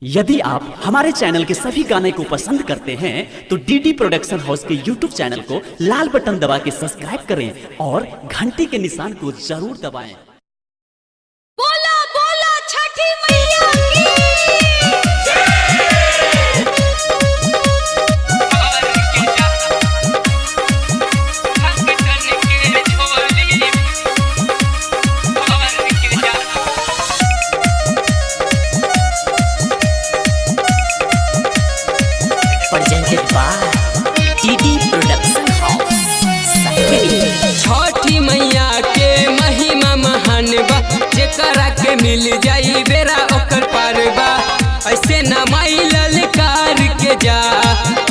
यदि आप हमारे चैनल के सभी गाने को पसंद करते हैं तो डीडी प्रोडक्शन हाउस के यूट्यूब चैनल को लाल बटन दबा के सब्सक्राइब करें और घंटी के निशान को जरूर दबाएं। बोला बोला छठी मैया की। Presented by TD Production House, Sakri. छठी मैया के महिमा महान बा, जेकरा के मिल जाई बेरा ओकर पार बा। ऐसे न माई ललकार के जा,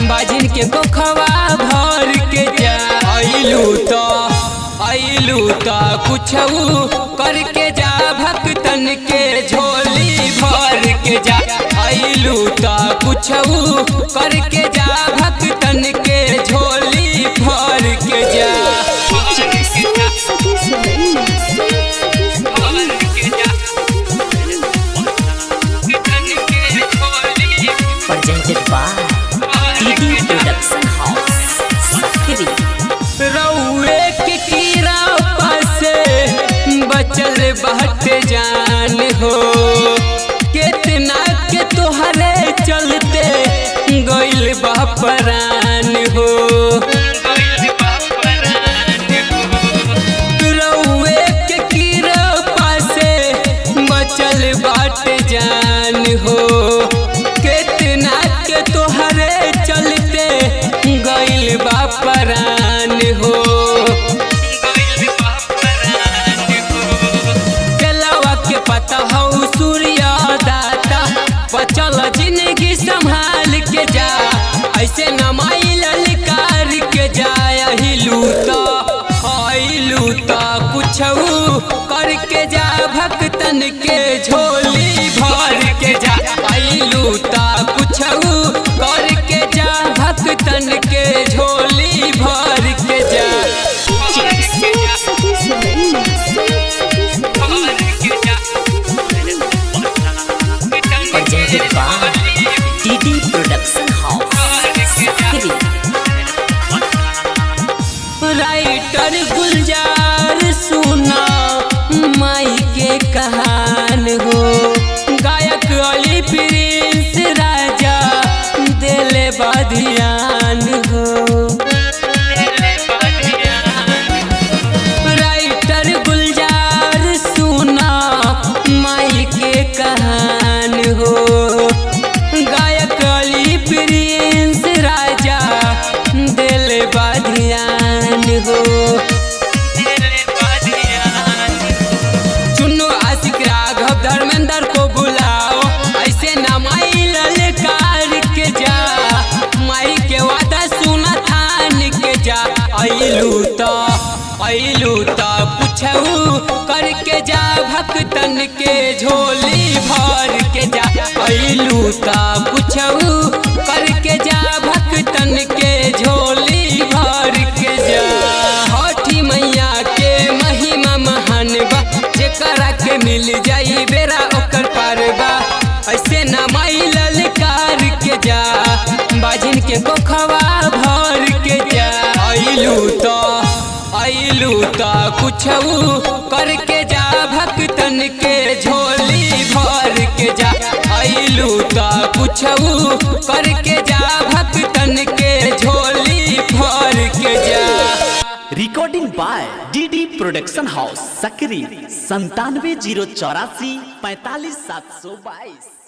बाजिन के कोखवा भर के जा। अइलू तो अइलू तो कुछऊ करके जा, भक्तन के झोली भर के जा। अइलू तो कुछऊ करके जा, भक्तन के झोली भर के जा। Presented by TD Production House, Sakri. रउए के कीड़ा से बचल बहट जान हो, केतना के तोहरे चलते गइल बा परान हो। रउए के कीड़ा से बचल बाट जान हो, केतना के तोहरे चलते गइल बा परान हो। केलवा के पता हौ सूर्य दाता, बचल जिंदगी संभाल के जा। ऐसे न माई ललकार के जा, अहिलू तो अइलू तो कुछऊ करके जा, भक्तन के झोली भर के जा। अइलू तो कुछऊ करके जा, भक्तन के झोली भर के जा। Presented by TD Production House, Sakri. Writer Gulzar सुना माई के कहान हो, गायक अली प्रिंस राजा दिले बधियान हो। राइटर गुलजार सुना माई के कहान हो, गायक अली प्रिंस राजा दिल बधियान हो। चुन्नू आशिक राघव धर्मेंद्र को बुलाओ, ऐसे न माई ललकार के जा, माई के वादा सुना थान के जा। अइलू तो अइलू तो कुछऊ करके जा, भक्तन के झोली भर के जा। अइलू तो कुछऊ करके जा, भक्तन के झोली भर के जा। छठी मैया के महिमा महान बा, जेकरा के मिल जाई बेरा ओकर पार बा। ऐसे न माई ललकार के जा, बाजिन के कोखवा भर के जा। अइलू तो अइलू तो कुछऊ करके जा, भक्तन के झोली भर के जा। अइलू तो कुछऊ करके जा, भक्तन के झोली भर के जा। Recording by DD production house Sakri 97 084 45 722।